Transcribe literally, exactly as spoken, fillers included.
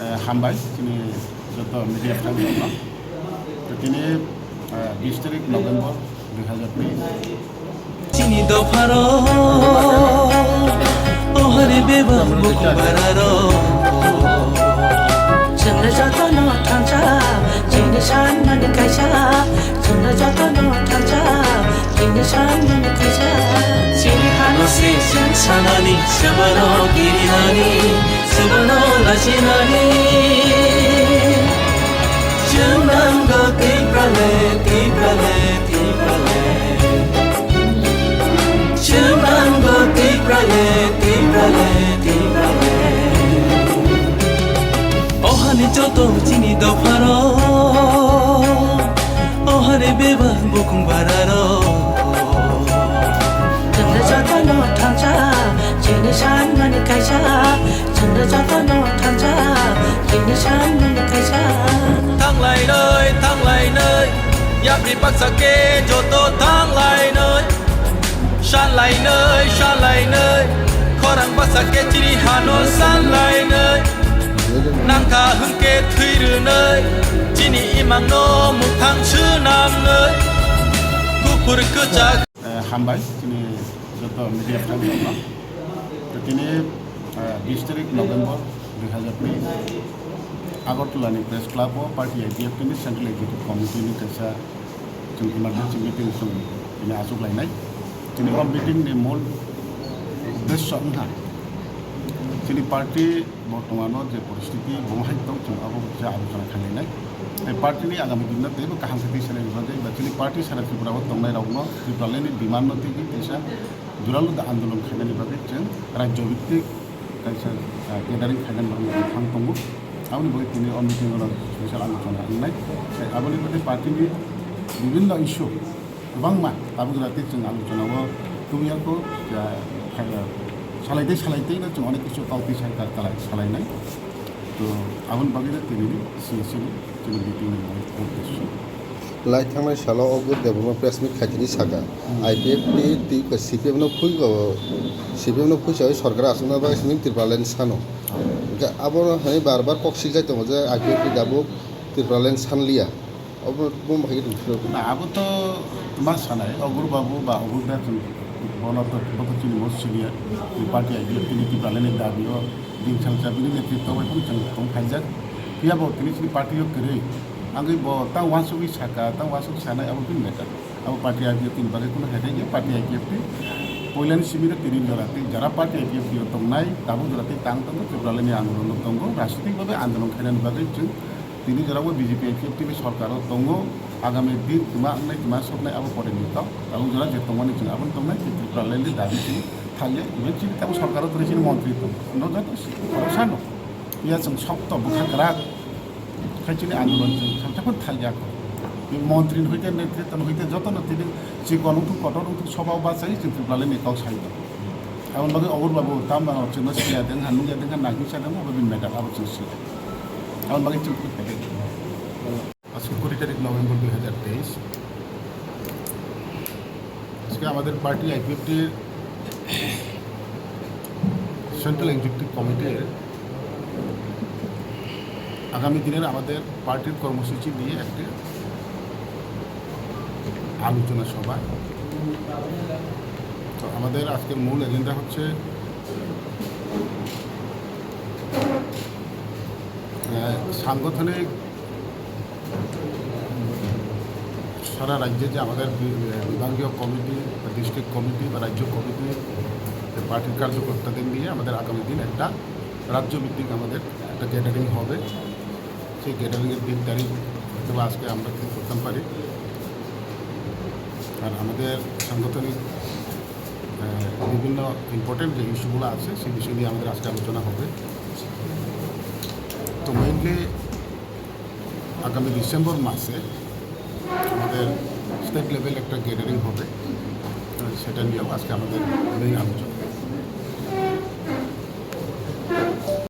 Eh, hambai, chini joto media friends rokno. To tini, eh, bis tarik November dui hazar teis. Chini dopharo, o hari beba bukhung bararo. Chwngno jotono thansa, chini sanmani kaisa. Chwngno jotono thansa, chini sanmani kaisa. Chini hano se chwng sanani, swbano kirinani, swbano lachinani. Chwng nango Tiprale, Tiprale, Tiprale. Chwng nango Tiprale, Tiprale, Tiprale. O hani joto chini dopharo, o hari beba bukhung bararo. Chwngno jotono thansa, chini sanmani kaisa. Chwngno jotono thansa, chini sanmani kaisa. Thanglainai, thanglainai, yapri baksa khe joto thanglainai. Sanlainai, sanlainai, khorang baksa khe chini hano sanlainai. Nangkha hwnkhe thwi rwnai, chini imangno mwthang swnamnai. Kuphur kwchak. Eh, hambai, chini joto media friends rokno. To tini, eh, bis tarik November dui hazar teis, Agartala ni Press Club o Party I P F T ni Central Executive Committee ni kaisa chwng emergency meeting chwng tini achuk lainai. Tini o meeting ni mul uddesho wngkha chini party bortomano je poristiti bo hai tong chwng abo je alochona khlainai. Tai party ni agami dinno teibo kaham khe twi sanai bagwi ba chini party sara Tripura o tongnai rokno Tipraland ni demand no twi teisa juralu da andolon khainani bagwi chwng rajyo bhittik kaisa, ah, gathering khainani bagwi thang tongo. Aboni bagwi tini o meeting o special alochona wngnai. Tai aboni bagwi party ni bibhinno issue kwbangma tabuk jora tei chwng alochona o tubuyakho, ah, salai tei salai tei no chwng onek kisu kok twi sai ka-, kalai salainai. To aboni bagwi no tini C S C ni chini meeting ni mui uddesho. Lai thangnai salo o group Debbarma press meet khaitini saka, Hmm. I P F T tei C P M no phui o, C P M no phui sawi sorkar aswkna bagwi simi Tipraland sano. Hwnkhe abono hai bar bar kok sikjai tongo je I P F T tabuk Tipraland sanliya. Obo bo hai khe tong phiro. Na, abo to ma sanai, Ogur Babu ba Ogur da chwng bono to, bo to chini most senior, ni party I P F T ni Tipraland ni dabi o, din salsa bini netritwo bai phano chwng tong phaijak. Phiya bo tini chini party o kwrwi, angwi bo tang uansugwi saka, tang uansuk sanai abo bini matter. Abo party I P F T ni bagwi kheno hai khe party I P F T poilani simi tini jora tei jara party I P F T o tongnai, tabuk jora tei tang tongo, Tipraland ni andolon o tongo, rajnitik bhabe andolon khainani bagwi chwng Tini jora bo B J P I P F T ni sorkar o tongo, agami din twma wngnai, twma soknai abo pore ni tong. Tabuk jora je tongmani chwng abono tongnai, tei Tipraland ni dabi chini thalya, even chini tabuk sorkar o tongnai chini montri tong. No joto si-, khoroksa no. Iya chwng sokto bwkha kwrak khai chini andolon chwng khamsa phano thalya kho. Montri ni hoite, netrito ni hoite joto no tini chikon wngthung, kotor wngthung, soba o bachai chwng Tipraland ni kok sai tong. Aboni bagwi Ogur Babu tamo chwngno siya deng ha, nungya deng ha, nahingsa deng ha, abo bini matter abo chwng siya. Aboni bagwi chwng kuri phaikha. আজকে কুড়ি তারিখ নভেম্বর দুই হাজার তেইশ। আজকে আমাদের পার্টি আইপিএফটির central executive কমিটির আগামী দিনের আমাদের পার্টির কর্মসূচি নিয়ে একটি আলোচনা সভা। তো আমাদের আজকের মূল এজেন্ডা হচ্ছে, আহ, সাংগঠনিক সারা রাজ্যে যে আমাদের বি-, বিভাগীয় কমিটি বা ডিস্ট্রিক্ট কমিটি বা রাজ্য কমিটির যে পার্টির কার্যকর্তাদের নিয়ে আমাদের আগামী দিন একটা রাজ্যভিত্তিক আমাদের একটা গ্যাদারিং হবে। সেই গ্যাদারিংয়ের দিন তারিখ হয়তো বা আজকে আমরা ঠিক করতাম পারি। আর আমাদের সাংগঠনিক, আহ, বিভিন্ন ইম্পর্টেন্ট যে ইস্যুগুলো আছে, সেই বিষয় নিয়ে আমাদের আজকে আলোচনা হবে। তো মেইনলি আগামী ডিসেম্বর মাসে আমাদের স্টেট লেভেল একটা গ্যাদারিং হবে, আহ, সেটা নিয়েও আজকে আমাদের মেইন আলোচনা।